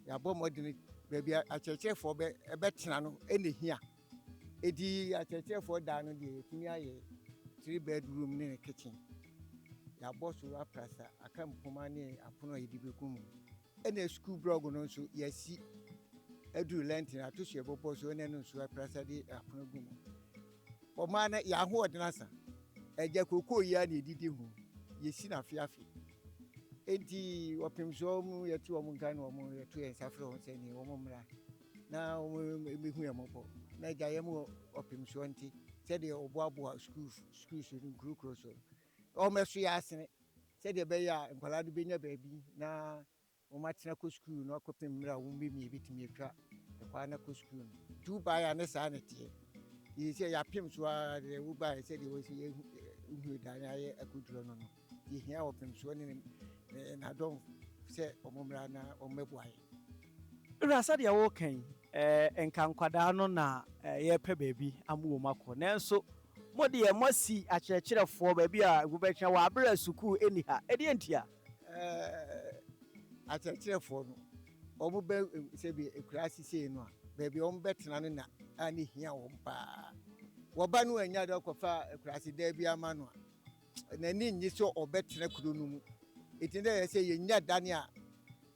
yɛabɔ mmɔdene baabi a akyerɛkyerɛfoɔ bɛ bɛtena no na ɛhia. Enti akyerɛkyerɛfoɔ dan no deɛ yɛtumi ayɛ three bedroom ne ne kitchen. Yɛabɔ so aprasa aka mpoma ne apono a yɛde bɛgu mu. Ɛna sukuu blɔg no nso yɛasi aduru lɛnten ato so yɛbɛbɔ so ɛna ɛno nso aprasa de apono gu mu. Ɔmaa no yɛn ahoɔden asa. Agya kookoo yi ara na yɛdidi ho. Yɛsi no afe afe. Enti ɔpem so wɔn yɛte wɔn nka na wɔn yɛto yɛn nsa frɛ wɔn sɛ ne wɔn mmra na wɔn mmɛhu yɛn mmɔbɔ. Na agya yɛn mu ɔpem soɔ nti sɛdeɛ ɔboaboa sukuu sukuu so no nkurokuro so no wɔmmɛso yɛn asene sɛdeɛ ɛbɛyɛ a nkwadaa no bɛnya baabi na Wɔatena kɔ sukuu no akɔpem mmerɛ a wɔn bɛmie bɛtumi atwa ɛkwan no akɔ sukuu no. Nti wobaeɛ a ne saa na ɛteɛ. Nti sɛ yɛapem so ara deɛ wobaeɛ sɛdeɛ wɔsi yɛhunu dan no ayɛ akɔduro no no. Nti yɛhia ɔpem soɔ ne n'adɔm sɛ wɔn mmra na wɔn mmɛboa yɛn. Wura, sɛdeɛ woreka yi, nka nkwadaa no na yɛrepɛ baabi ama wɔn akɔ. Nanso mo deɛ moasi akyerɛkyerɛfoɔ baabi a mobɛtena wɔ aberɛ a sukuu nni ha. Ɛdeɛn ntia? Akyerɛkyerɛfoɔ no, wɔn bɛ sɛbi akuraase sei no a, baabi a wɔn bɛtena no na a ne hia wɔn paa. Wɔba no anya dɛ ɔkɔfa akuraase dan bi ama no a, n'ani nnye sɛ ɔbɛtena kuro no mu. Eti na ɛyɛ sɛ yɛnya dan a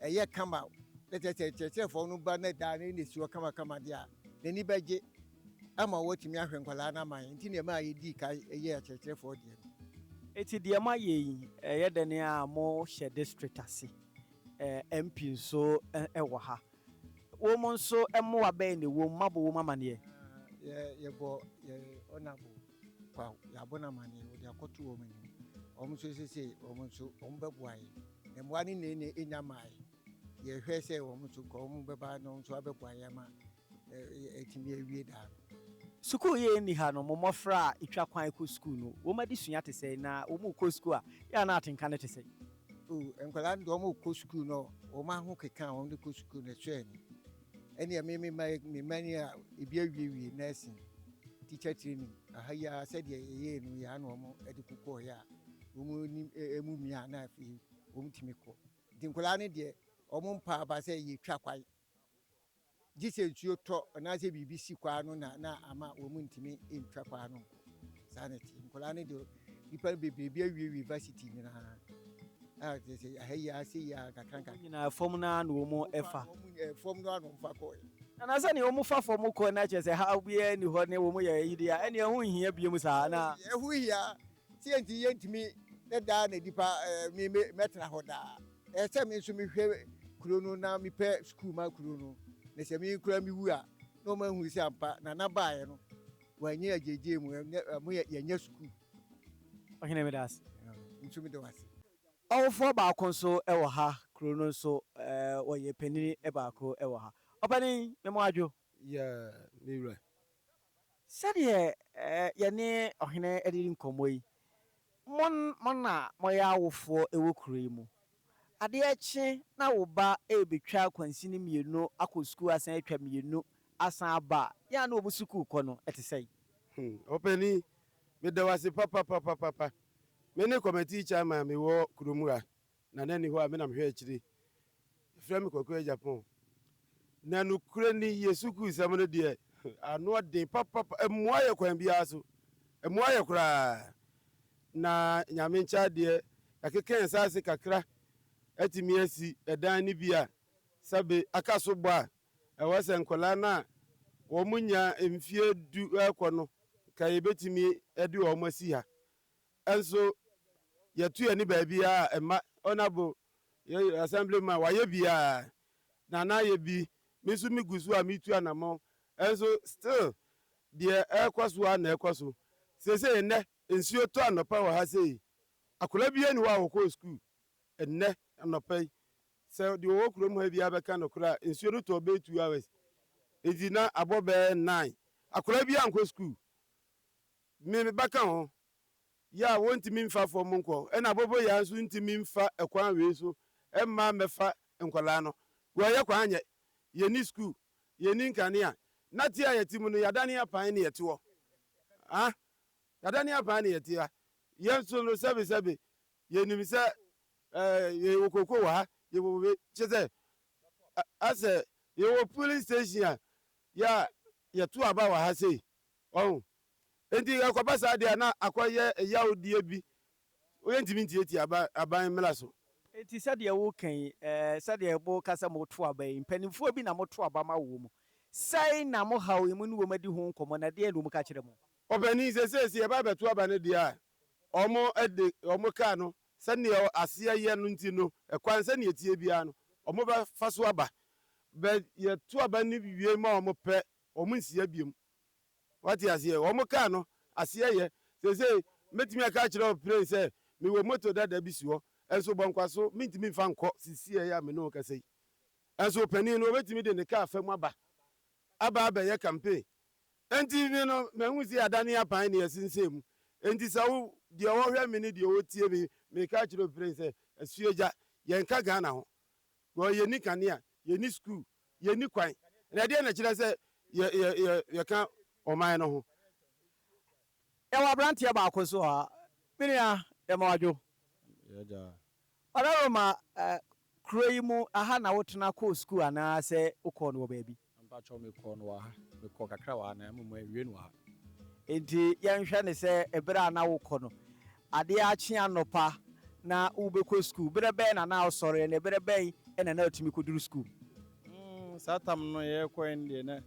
ɛyɛ kama, na kyerɛ sɛ akyerɛkyerɛfoɔ no ba na dan no na esi hɔ kamakama deɛ a, n'ani bɛgye. ama wɔatumi ahwɛ nkwadaa no ama yɛn nti na ɛmaa yɛdii kan yɛɛ akyerɛkyerɛfoɔ deɛ no. Enti deɛ moayɛ yi, ɛyɛ dɛn a mohyɛ district ase, MP nso wɔ ha. Wɔn nso mmoa bɛn na ɛwɔ mu, moabɔ wɔn amaneɛ? Yɛbɔ yɛn Honourable Kwaw, yɛabɔ no amaneɛ, wɔde akɔto wɔn anim. Wɔn nso sese wɔn nso wɔbɛboa yɛn. Na mmoa no na ɛnya mmaeɛ. Yɛhwɛ sɛ wɔn nso nka wɔn bɛba na wɔn nso abɛboa yɛn ama atumi awie daa no. Sukuu yi nni ha no, mo mmɔfra a ɛtwa kwan kɔ sukuu no, wɔn adesua te sɛn? Na wɔrekɔ sukuu a, yɛ a na atenka no te sɛn? Oh, nkwadaa no deɛ wɔrekɔ sukuu no, wɔn ahokeka a wɔde kɔ sukuu no, ɛsɔ ani. Ɛnneɛ me me mma me mma ni a ebi awiewie nursing, teacher training, aha yi ara sɛdeɛ yɛyɛɛ no yi ara na wɔde kokɔeɛ a wɔn nim ɛmu mia na afei wɔtumi kɔ. Nti nkwadaa no deɛ wɔn mpa aba sɛ yɛtwa kwan. Gye sɛ nsuo tɔ anaasɛ biribi si kwaa no na na ama wɔn ntumi ntwa kwaa no nkɔ. Saa na ɛte. Nkwadaa no deɛ nnipa no bebree bi awiewie varsity nyinaa. A kyerɛ sɛ aha yi ara sei ara kakra nkakra. Wɔn nyinaa fam no ara na wɔn fa. Wɔn fam no ara na wɔn fa kɔɛ. Na sɛdeɛ wɔn fa fam kɔ na kyerɛ sɛ haw biara nni hɔ ne wɔn yɛ ayi deɛ a, ɛnneɛ ɛho nhia biom saa anaa? Ɛho hia. Sɛ nti yɛntumi ne daa na nipa me me mɛtena hɔ daa. Ɛsɛ sɛ me nso mehwɛ kuro no na mepɛ sukuu ma kuro no. Na sɛ me koraa mewu a, na wɔn ahunu sɛ ampa Nana baeɛ no, wanyɛ agyegye mu, ɛnyɛ mo yɛ yɛnyɛ sukuu. Ɔhene meda ase. Nso meda wo ase. Ɔwofoɔ baako nso wɔ ha, kuro no nso ɔyɛ panin baako wɔ ha. Ɔpanin, me mo adwo. Yeah, me wura. Sɛdeɛ yɛne ɔhene redi nkɔmmɔ yi, mo mo na moyɛ awofoɔ wɔ kuro yi mu. Adeɛ kye na wo ba rebɛtwa kwansini mmienu akɔ sukuu asan atwa mmienu asan aba a, yɛ a na wɔn sukuu kɔ no te sɛn? Hmm, ɔpanin, meda wo ase papapapapa. Me ne kɔmɛtii chairman a mewɔ kurom ha, Nana nni hɔ a me na mehwɛ akyire. Yɛfrɛ me Kwaku Agyapong. Na nokorɛ ni, yɛ sukuusɛm no deɛ, ano ɔden papapa, ɛmmoa yɛ kwan biara so. Ɛmmoa yɛ koraa. Na Nyame nkyɛ adeɛ, yɛakeka yɛn nsa ase kakra atumi asi ɛdan no bi a sɛbe aka so bɔ a, ɛwɔ sɛ nkwadaa no a wɔnya mfeɛ du rekɔ no, nka yɛbɛtumi de wɔn asi ha. Nso yɛto yɛn ani baabiara a ɛmma. Honourable yɛ assemblyman wayɛ biara, Nana ayɛ bi, me nso me gu so a metu anamɔn, nso still deɛ ɛrekɔ so ara na ɛrekɔ so. Seesei nnɛ nsuo tɔ anɔpa wɔ ha sei, akwadaa biara nni hɔ a ɔkɔɔ sukuu nnɛ anɔpa yi. Sɛ deɛ ɔwɔ kurom ha biara bɛka nokorɛ a, nsuo no tɔɔ bɛyɛ 2 hours, nti na abɔ bɛyɛ 9. Akwadaa biara ankɔ sukuu. Me me ba ka ho. Yɛ a wɔntumi mfa fam nkɔ, ɛna aboboyaa nso ntumi mfa ɛkwan wei so mma mmɛfa nkwadaa no. Wɔyɛ kwan nyɛ. Yɛnni sukuu, yɛnni nkanea. Na te a yɛte mu no, yɛadane apan ne yɛte hɔ. Ah, yɛadane apan ne yɛte ha. Yɛn nso no, sɛbesɛbe, yɛnim sɛ eh, yɛwɔ koko wɔ ha, yɛwɔ wei, kyerɛ sɛ, asɛ yɛwɔ polling station a, yɛ a yɛto aba wɔ ha sei. Ɔho? Enti ɛkɔba saa deɛ a na akɔyɛ yawdeɛ bi, yɛntumi ntiatia aban mmara so. Enti sɛdeɛ woreka yi, sɛdeɛ moka sɛ moto aba yi, mpanimfoɔ bi na moto aba ma wɔn. Sɛn na mo haw yi mo ne wɔn adi ho nkɔmmɔ, na deɛn na wɔka kyerɛ mo? Ɔpanin, seesei sɛ yɛba abɛto aba no deɛ a, wɔde wɔn kaa no sɛdeɛ aseɛ yɛ no nti no, ɛkwan sɛdeɛ ɛteɛ biara no, wɔbɛfa so aba. But yɛto aba no wie ma wɔn pɛ, wɔn nsia biom. Wate aseɛ? Wɔn kaa no, aseɛ yɛ. Seesei, mɛtumi aka akyerɛ wo pren sɛ, mewɔ moto dada bi si hɔ, nso bɔnkwaso, mentumi mfa nkɔ sisiɛ a me ne wo kasa yi. Nso panin no, ɔbɛtumi de ne kaa fa mu aba, aba abɛyɛ campaign. Enti me no, mahu sɛ yɛadane apan ne yɛsensɛn mu. Enti sɛ wo, deɛ ɔhwɛ me ne deɛ ɔtie me, meka akyerɛ wo pren sɛ, Asuogya, yɛnka Ghana ho. Because yɛnni kanea, yɛnni sukuu, yɛnni kwan. Na ɛdeɛn na ɛkyerɛ sɛ yɛ, yɛ, yɛ, yɛka ɔman no ho? Yɛwɔ aberanteɛ baako nso wɔ ha. Me nua, yɛma wo adwo. Yɛagya. Ɔdaroma, eh, kuro yi mu, aha na wotena kɔɔ sukuu anaa sɛ wokɔɔ no wɔ baabi? Mpakyɛw, mekɔɔ no wɔ ha. Mekɔɔ kakra wɔ ha na mmom mawie no wɔ ha. Enti yɛnhwɛ no sɛ bere a na wokɔ no, adeɛ akye anɔpa na wobɛkɔ sukuu, berɛ bɛn na na wosɔre na berɛ bɛn na na wotumi kɔduru sukuu? Saa tam no yɛkɔɛ no deɛ na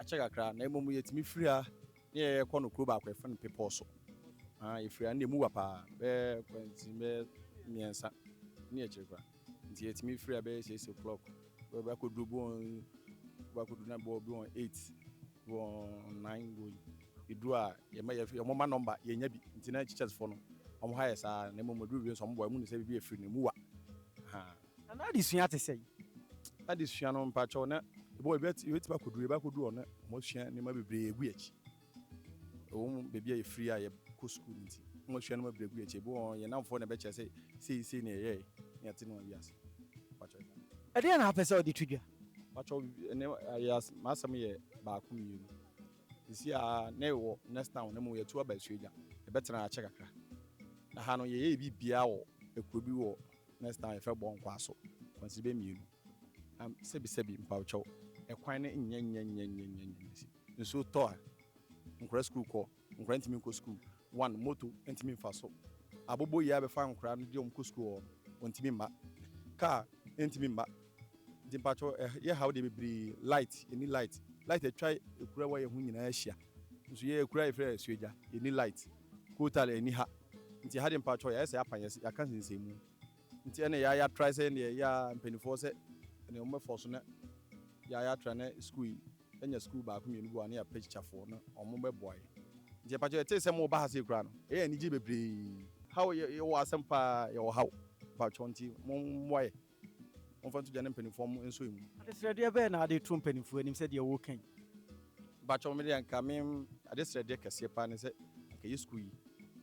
akyɛ kakra na mmom yɛtumi firi ha ne yɛkɔ no kuro baako yɛfrɛ no Bepɔ so. Yɛfiri ha no deɛ mu wa paa bɛyɛ kwansin bɛyɛ mmiɛnsa ne akyire koraa. Nti yɛtumi firi ha bɛyɛ 6 o'clock bɛkɔduru bi wɔn bɛkɔduru na bɔ bi wɔn 8 wɔ 9 going. Yɛduru a yɛma yɛ wɔn ma nɔmba yɛnya bi nti na teachers fo no wɔn ha yɛ saa na mmom aduru wie nso wɔn bɔ ɛmu ne sɛ biribi afiri no mu wa. Na na adesua te sɛn? Adesua no mpakyɛw na ɛbɔ yɛbɛtumi akɔduru yɛbɛakɔduru hɔ na wɔn asua nneɛma bebree egu akyi. Ɛwɔ mu baabi a yɛfiri a yɛkɔ sukuu no nti wɔn asua nneɛma bebree gu akyi. Ebi wɔ yɛn namfoɔ na ɛbɛkyerɛ sɛ sei sei na yɛyɛɛ na yɛte no wiase. Mpakyɛw. Ɛdeɛn na wopɛ sɛ wode to dwa? Mpakyɛw ɛnɛ ayɛ m'asɛm yɛ baako mmienu. Sisi a na yɛwɔ next town na mmom yɛtu aba Asuogya. Yɛbɛtena akyɛ kakra. Na ha no yɛyɛ biribiara wɔ ekuro bi wɔ next town yɛfrɛ Bɔnkwaso kwansiri bɛ mmienu. Na sɛbi sɛbi mpakyɛw ɛkwan no nyɛ nyɛ nyɛ nyɛ nyɛ nyɛ si. Nsuo tɔ a nkwadaa sukuu kɔ, nkwadaa ntumi nkɔ sukuu. One moto ntumi nfa so. Abobo yi a bɛfa nkwadaa no de wɔn kɔ sukuu hɔ no wɔntumi mma. Kaa ntumi mma. Nti mpakyɛw yɛ haw deɛ bebree light yɛnni light. Light atwa ekura wɔ yɛn ho nyinaa ahyia. Nso yɛ ekura yɛfrɛ Asuogya yɛnni light. Coal ɛni ha. Nti ha deɛ mpakyɛw yɛayɛ sɛ yɛapan yɛse yɛaka nsensɛnmu. Nti ɛna yɛ yɛatra sɛ ɛneɛ yɛ mpanimfoɔ sɛ ɛneɛ wɔn bɛfɔ so na yɛ yɛatra na sukuu yi ɛnya sukuu baako mmienu bi wɔ ha na yɛapɛ kyikyafoɔ na wɔn bɛboa yɛ. Nti mpakyɛw yɛtee sɛ mo ba ha sei koraa no ɛyɛ anigye bebree. Haw yɛ yɛwɔ asɛm paa yɛwɔ haw mpakyɛw nti mo mmoa yɛ momfa nto gya ne mpaninfoɔ mo nsɔ emu. Adesrɛdeɛ bɛn na wode to mpaninfoɔ anim sɛ deɛ woreka yi? Mpakyɛw me deɛ nka me adesrɛdeɛ kɛseɛ paa ne sɛ nka yɛ sukuu yi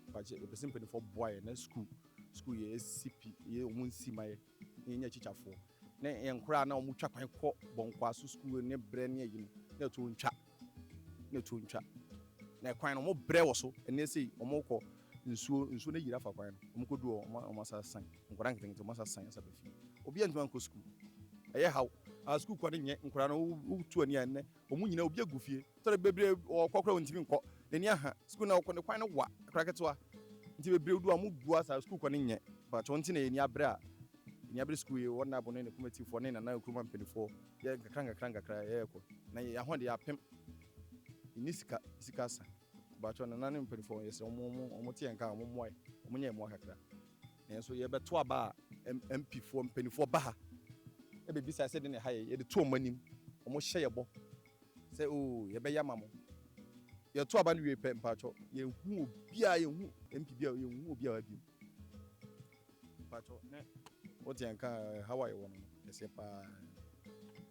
mpakyɛ yɛpɛ sɛ mpaninfoɔ boa yɛ na sukuu sukuu yɛ si pi yɛ wɔn nsi ma yɛ na yɛnya akyikyafoɔ ne yɛn nkoraa na wɔn twa kwan kɔ bɔnkwaso sukuu ne brɛ ne ayi no na ɛto ntwa. na ɛtuo ntwa. Na ɛkwan no, wɔbrɛ wɔ so. Ɛnnɛ sei, wɔkɔ nsuo, nsuo no ayiri afa kwan no. Wɔkɔdu hɔ, wɔn asa san. Nkwadaa nketenkete, wɔn asa san asa ba fie. Obiara ntumi ankɔ sukuu. Ɛyɛ haw. Ah, sukuu kɔ no nyɛ. Nkwadaa no, wotu ani a ɛnnɛ, wɔn nyinaa, obi agu fie. Tɔrɔ bebree wɔkɔ koraa wɔntumi nkɔ. N'ani aha. Sukuu na wɔkɔ no, kwan no wa, akwadaa ketewa. Nti bebree du a wɔgu asa, sukuu kɔ no nyɛ. Mpakyɛw nti na yɛn ani abere a, yɛn ani abere sukuu yi, wɔn abo ne ne kɔmɛtifoɔ ne Nana Nkrumah mpanimfoɔ. Yɛ nkakra nkakra nkakra yɛkɔ na yɛ ahoɔden yɛ apem yɛnni sika sika asa bakyɛ nana ne mpanimfoɔ yɛsrɛ wɔn wɔn wɔn te yɛn nka wɔn mmoa yɛ wɔn nyɛ mmoa kakra na yɛn nso yɛbɛto aba a MP foɔ mpanimfoɔ ba ha ɛbɛbisa sɛ de na ɛha yɛ yɛde to wɔn anim wɔn hyɛ yɛ bɔ sɛ oo yɛbɛyɛ ama mo yɛto aba no wie pɛ mpakyɛ yɛnhu obiara yɛnhu MP bi a yɛnhu obiara bi Mpakyɛw ne wo te nka ɛhaw a yɛwɔ no no kɛseɛ paa.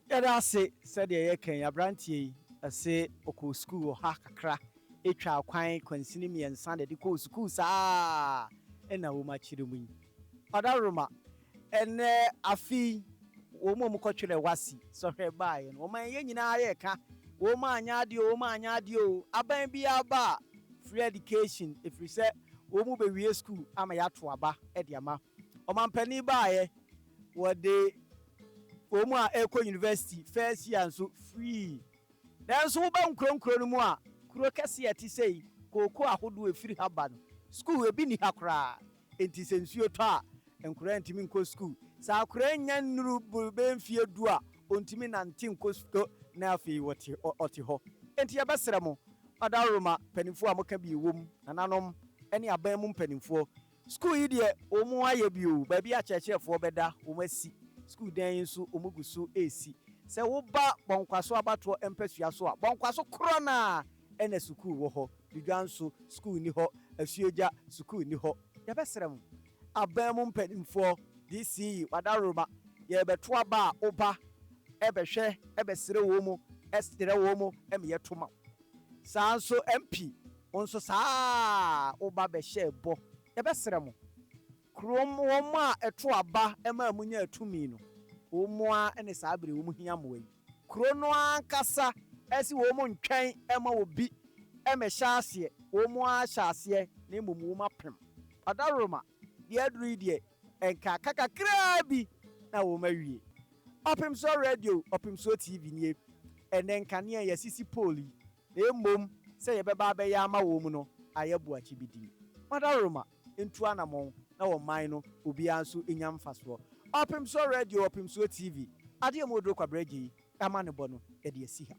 Yɛda ase sɛdeɛ yɛka yi abranteɛ yi ɛse ɔkɔɔ sukuu wɔ ha kakra ɛtwaa kwan kwansini mmiɛnsa na ɛde kɔɔ sukuu saa ɛna wɔn akyerɛ mu yi Ɔdaworoma ɛnɛ afe yi wɔn a wɔkɔtwerɛ WASSCE sɔhwɛ baeɛ no wɔn yɛn nyinaa yɛka wɔn anyɛ adeɛ o wɔn anyɛ adeɛ o aban biara ba a free education ɛfiri sɛ wɔn bɛwie sukuu ama yɛato aba de ama. Ɔmampanin baeɛ, wɔde wɔn a ɛrekɔ university first year nso free. Nanso woba nkuro nkuro no mu a, kuro kɛseɛ a ɛte sei, kooko ahodoɔ a ɛfiri ha ba no, sukuu ebi nni ha koraa. Enti sɛ nsuo tɔ a, nkwadaa ntumi nkɔ sukuu. Sɛ akwadaa nnya nnuru bɛyɛ mfeɛ du a, ɔntumi nnante nkɔ sukuu na afei ɔte ɔte hɔ. Enti yɛbɛsrɛ mo, Ɔdawuroma mpanimfoɔ a moka bi wom, nananom ne aban mu mpanimfoɔ, sukuu yi deɛ wɔn ayɛ bi o, baabi a akyerɛkyerɛfoɔ bɛda wɔn asi, sukuu dan yi nso wɔn gu so resi. Sɛ woba Bɔnkwaso abatoɔ mpasua so a, Bɔnkwaso korɔ no ara na sukuu wɔ hɔ, Dudwanso sukuu nni hɔ, Asuogya sukuu nni hɔ. Yɛbɛsrɛ mo, aban mu mpanimfoɔ, DC, Wadaworoma, yɛrebɛto aba a woba bɛhwɛ bɛsrɛ wɔn mu, srɛ wɔn mu ma yɛto ma wo. Saa nso MP, wo nso saa ara woba bɛhyɛɛ bɔ. Yɛbɛsrɛ mo, kurom wɔn a ɛto aba maa monyaa tumi no, wɔn ara ne saa bere yi wɔn hia mmoa yi. Kuro no ankasa se wɔn ntwɛn mma obi mmɛhyɛ aseɛ, wɔn ara hyɛ aseɛ na mmom wɔn apem. Ɔdawuroma, deɛ aduru yi deɛ, nka aka kakraa bi na wɔn awie. Ɔpemsoɔ Radio, Ɔpemsoɔ TV nie. Ɛnnɛ nkanea yɛasisi pole yi, na mmom sɛ yɛbɛba abɛyɛ ama wɔn no ayɛ boakye bi din. Ɔdawuroma, ntu anamɔn na ɔman no obiara nso nya mfasoɔ. Ɔpemsoɔ Radio, Ɔpemsoɔ TV, adeɛ mu oduro Kwabrɛ Gyei amanebɔ no yɛde asi ha.